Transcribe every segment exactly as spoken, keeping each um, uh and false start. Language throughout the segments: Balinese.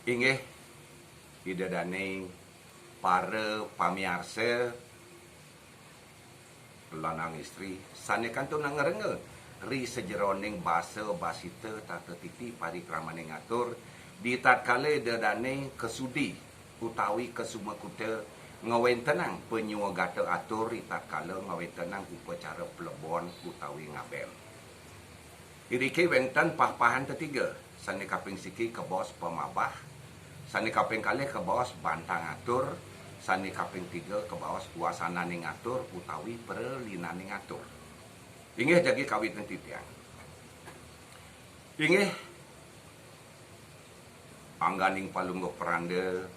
Inggih, Ida Dane para pamiarsa, lanang istri sane kantun ngrengga ri sajeroning basa basita tata titi parikramaning atur, di tatkala Ida Dane kasudi utawi kasumekuta ngwentenang panyuwagata atur ri tatkala ngwentenang upacara plebon utawi ngaben. Iriki wenten pah-pahan tetiga, sane kaping siki kabaos pamabah, sane kaping kalih kabaos bantang atur, sane kaping tiga kabaos wasananing atur utawi pralinaning atur. Inggih jagi kawitin titiang. Inggih angganing palungguh pranda,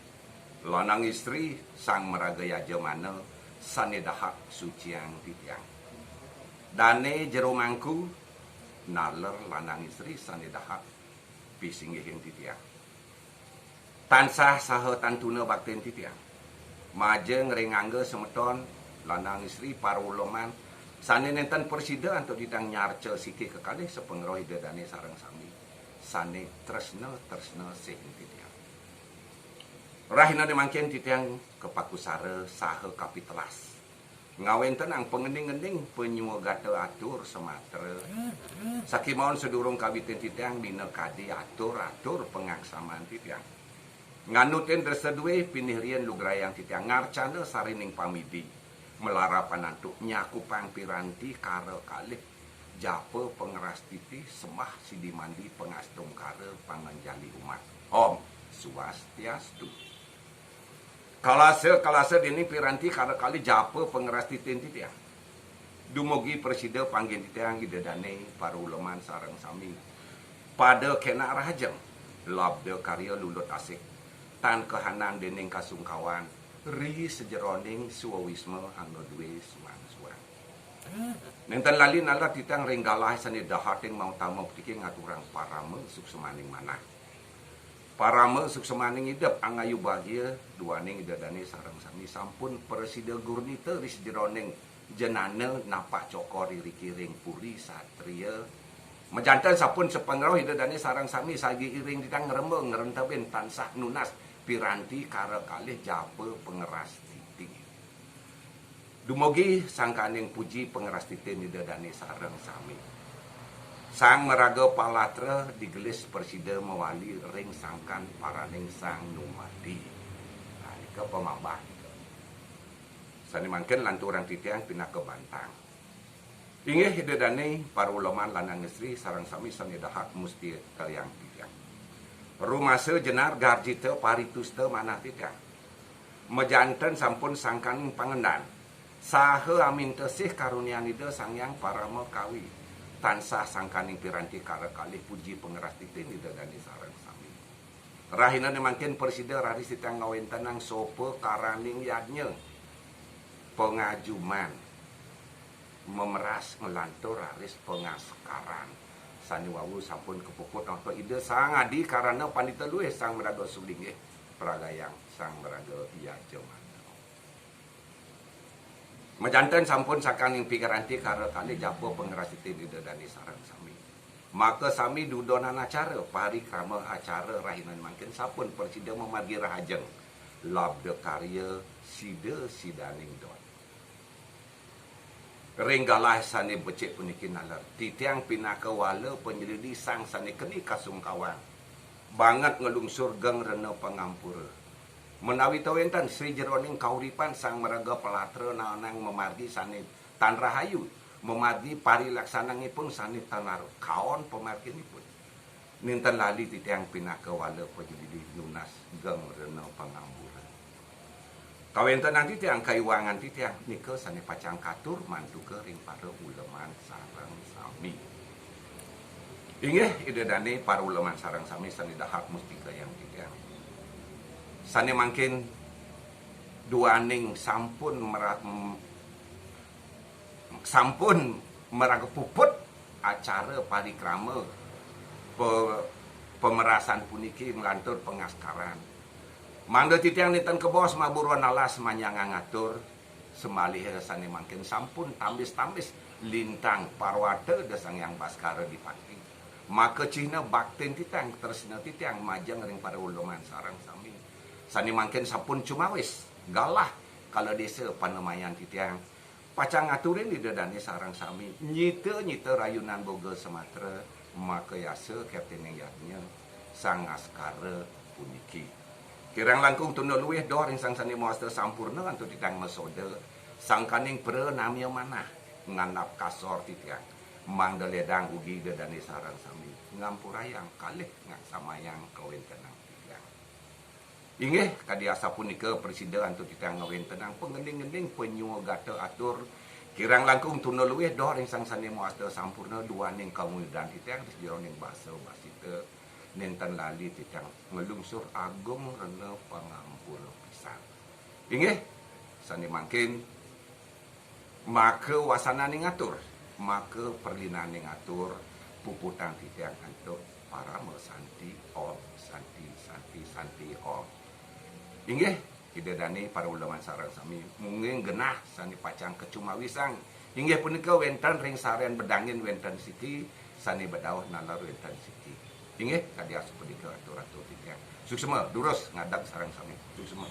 lanang istri, sang maraga yajamana, sane dahat suciang titiang. Dane jero mangku, naler lanang istri sane dahat pisinggihin titiang. Tansah saha tan tuna baktin titiang. Majeng ring angga semeton, lanang istri, para uleman, sane nenten prasida antuk titiang nyarca siki kekalih sapangrauh Ida Dane sareng sami, sane tresna-tresna sihin titiang. Rahinane mangkin titiang kapakusara saha kapitelas ngawentenang pangending-ending panyuwagata atur samatra. Sakimaon sadurung kawitin titiang minakadi atur-atur pangaksaman titiang. Nganutin dresa due pinih riin lugrayang titiang ngarcana sarining pamidi, malarapan antuk nyakupang piranti kara kalih japa pangrastiti sembah sidi mandi pangastungkara panganjali umat. Om Swastiastu. Kalasa, kalasa dening piranti kara kalih japa pangrastitin titiang. Dumugi prasida panggihin titiang Ida Dane para uleman sareng sami. Pada kenak rahajeng, labda karya lulut asik, tan kahanan dening kasungkawan, ri sajeroning swawisma angga due suang-suang. Nenten lali nalar titiang ring galah sane dahating mautama puniki ngaturang parama suksmaning manah. Parama suksmaning idep angayu bagia duaning Ida Dane sareng sami sampun prasida gurnita ri sajeroning jenana napak cokor iriki ring puri satria. Majanten sampun sapangrauh Ida Dane sareng sami sagi iring titiang ngremba ngrentebin tansah nunas piranti kara kalih japa pangrastiti. Dumugi sangkaning puji pangrastitin Ida Dane sareng sami. Sang maraga palatra digelis prasida mawali ring sangkan paraning Sang Numadi. Nah, nika pamabah nika. Sane mangkin lanturang titiang pinaka bantang. Inggih Ida Dane para uleman lanang istri sareng sami sane dahat musti kaliang titiang. Rumasa jenar garjita paritusta manah titiang. Majanten sampun sangkan pangendan. Saha aminta sih karunian Ida Sang Hyang Parama Kawi. Tansah sangkaning piranti kara kalih puji pangrastitin Ida Dane sareng sami. Rahinane mangkin prasida raris titiang ngawentenang sopa karaning yadnya. Pangajuman. Memeras nglantur raris pangaskaran. Sane wau sampun kapuput antuk Ida Sang Adi Karana Pandita Luih Sang Maraga Sulinggih pragayang Sang Maraga Yajamana. Majanten sampun sangkaning piranti kara kalih japa pangrastitin Ida Dane sareng sami. Maka sami dudonan acara, parikrama acara rahinan mangkin sampun prasida mamargi rahajeng. Labda karya sida sidaning don. Ring galah sane becik puniki naler, titiang pinaka wala panyelidi sang sane keni kasungkawan, banget nglungsur geng rena pangampura. Menawi ta wenten sri jeroning kauripan sang maraga palatra naenang mamargi sane tan rahayu, mamargi parilaksananipun sane tan aruh, kaon pamarginipun. Nenten lali titiang pinaka wala panyelidi nunas geng rena pangampura. Kawentenan titiang, kaiwangan titiang nika sane pacang katur mantuka ring para uleman sareng sami. Inggih, Ida Dane, para uleman sareng sami sane dahat mustikayang titiang. Sane mangkin duaning sampun merat-, sampun maraga puput acara parikrama pe-, pamerasan puniki nglantur pangaskaran. Mangda titiang nenten kabaos maburuan alas manyangang atur, samaliha sane mangkin sampun tambis-tambis lintang parwata Ida Sang Hyang Baskara Dipati. Maka cihna baktin titiang, tresna titiang majeng ring para uleman sareng sami. Sane mangkin sampun cumawis galah kala desa panemayan titiang. Pacang ngaturin Ida dane sareng sami nyita-nyita rayunan boga samatra, makayasa keptening yadnya Sang Askara puniki. Kirang langkung tunda luih doh ring sang sane mawasta sampurna antuk titiang masoda, sangkaning pranamya manah ngandap kasor titiang. Mangda ledang ugi Ida dane sareng sami ngampurayang kalih ngaksamayang kawentenan titiang. Inggih, kadi asapunika prasida antuk titiang ngawentenang pangending-ending panyuwagata atur, kirang langkung tunda luih doh ring sang sane mawasta sampurna duaning kawudan titiang ring sajeroning basa basita, nenten lali titiang nglungsur agung rena pangampura pisan. Inggih, sane mangkin maka wasananing atur, maka perlinaning atur, puputang titiang antuk parama santi, Om Santi, Santi, Santi, Om. Inggih, Ida dane para uleman sareng sami, mungguing genah sane pacang kacumawisang. Inggih punika wenten ring saren bedangin wenten siki, sane bedauh naler wenten siki. Inggih, kadi asapunika atur-atur titiang. Suksma, durus ngadeg sareng sami. Suksma.